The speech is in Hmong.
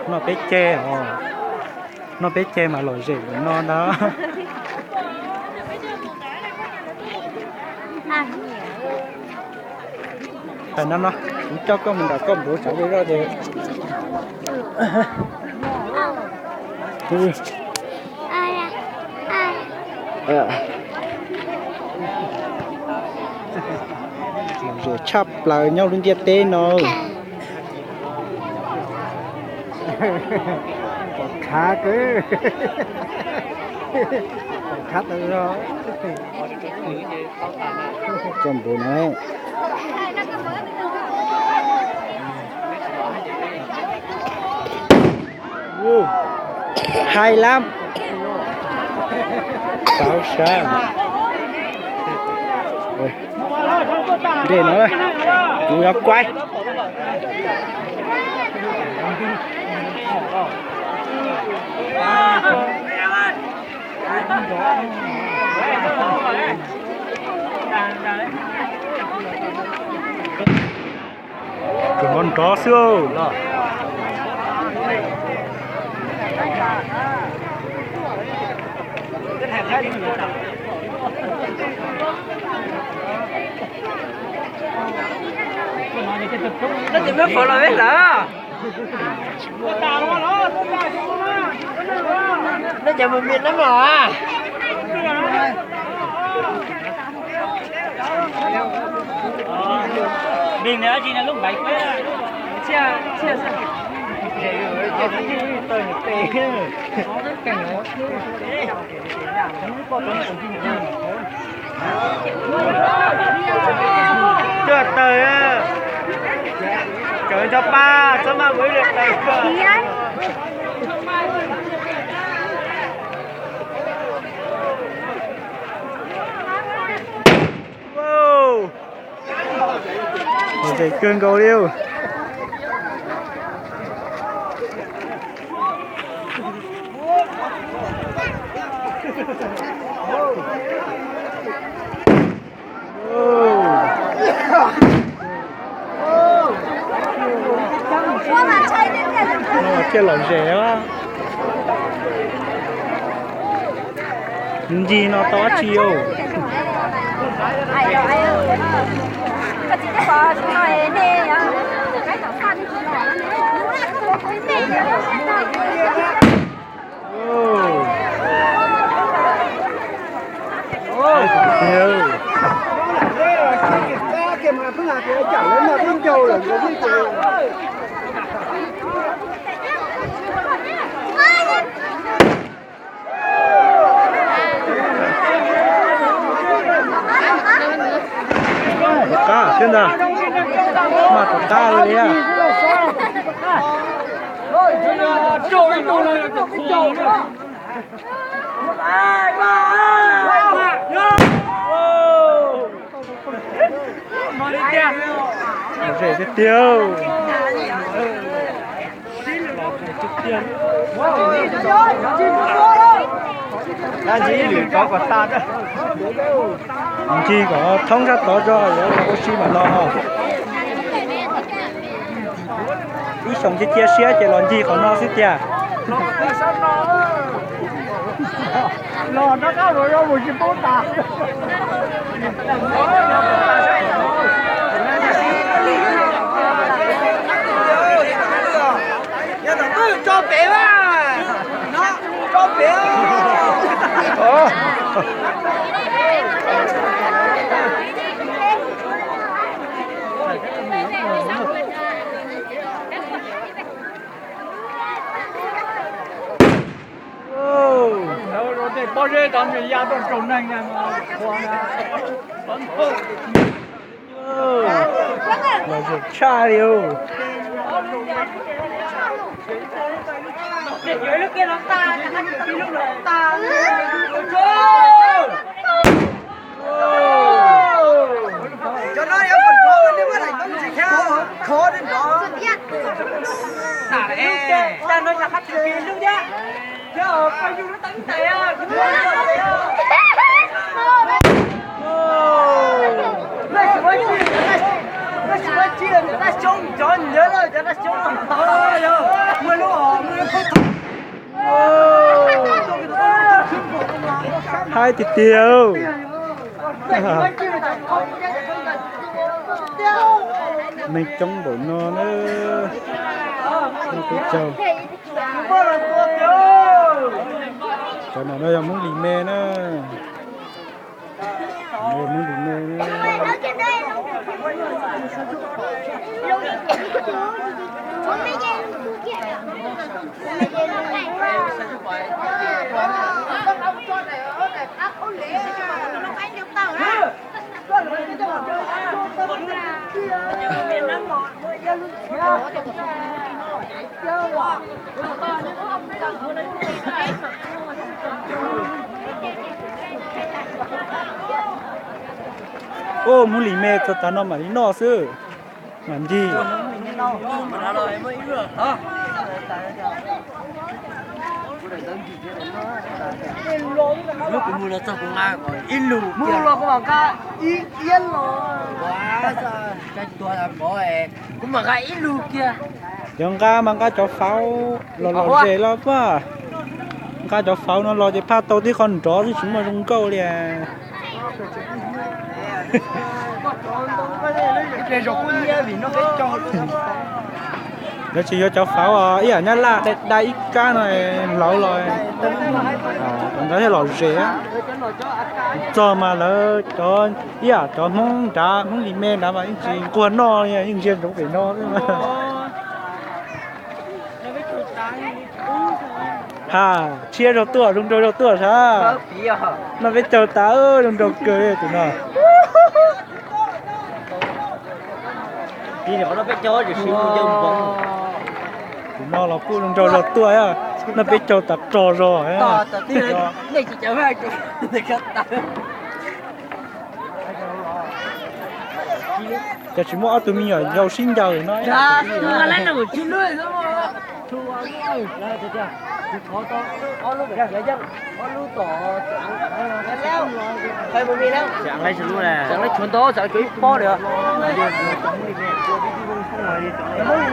Noj peb ceg os. Noj peb ceg mas lom zem no ntag. Tam no no, kuv coj koj mus nram koj npuav tsav zej zog ces. Lom zem tshaj plaws nyob lub ntiaj teb no. Pom khav kawg. Pom khav tawv zog. Txoj npuv no. Hay lắm. Tau sab. Dej no, kuv yuav kuaib. Tsuas nrov nrov xwb. Leej twg muaj phone los peb hlawv. Leej twg muaj mias nab los. Coj tawg, cov nco pa txhob maj mus ib li tawg. Lom zem kawg nkaus li. Thiaj lom zem os. Ncig no tau dab tsi os? Qab thiab ntag, mas rov qab li. Lom zem tiag tiag. Ncig ib lwm tov kom tas, ncig kom thoob sab tod tso yuav ua si mam los. Ib xyoos cia cia siab ces los ncig qhov no xwb tiag. Los rov qab los mus tsis paub tas. Yog tom tub tso pem mas, tso pem. Tej pob zeb tod nws ya tuaj raug neeg na. Lom zem tshaj li os. Haib tiag tiag. Neeg coob npaum no na. Teb chaws, cov no yog Hmoob Lis Me na. Hmoob Lis Me na. Ua, Hmoob Lis Me txog tav no mam li noj xwb. Mam ncig. Lub kuv mus no txog kuv nqa ib lus mus los kuv mam nqa ib iab los. Kuv mam nqa ib lus kiag. Yog nqa mas nqa cov faub los los ze los puas. Nqa cov faub no los ces phaj tau tib qho nrov xwb tsis muaj zoo nkauj li. Lawv tsis yuav cov faub os, ib yam nyab laj dai ib kab no hlauv los, ntawd thiaj lom zem. Txog mas lawv cov, ib yam cov Hmoob nrad, Hmoob Lis Me nrad mas yeej tsis nquag noj li, yeej ntsia ntsoov pem no xwb mas. Ha, tshiab zog tuaj, zoo nraug zog tuaj sab. Noj peb caug tas, zoo nraug kawg li tus no. Tus no los kuj zoo nraug zog tuaj, noj peb caug tas rog zog. Cas tsis muaj ob tug me nyuam yau sib ncaws no.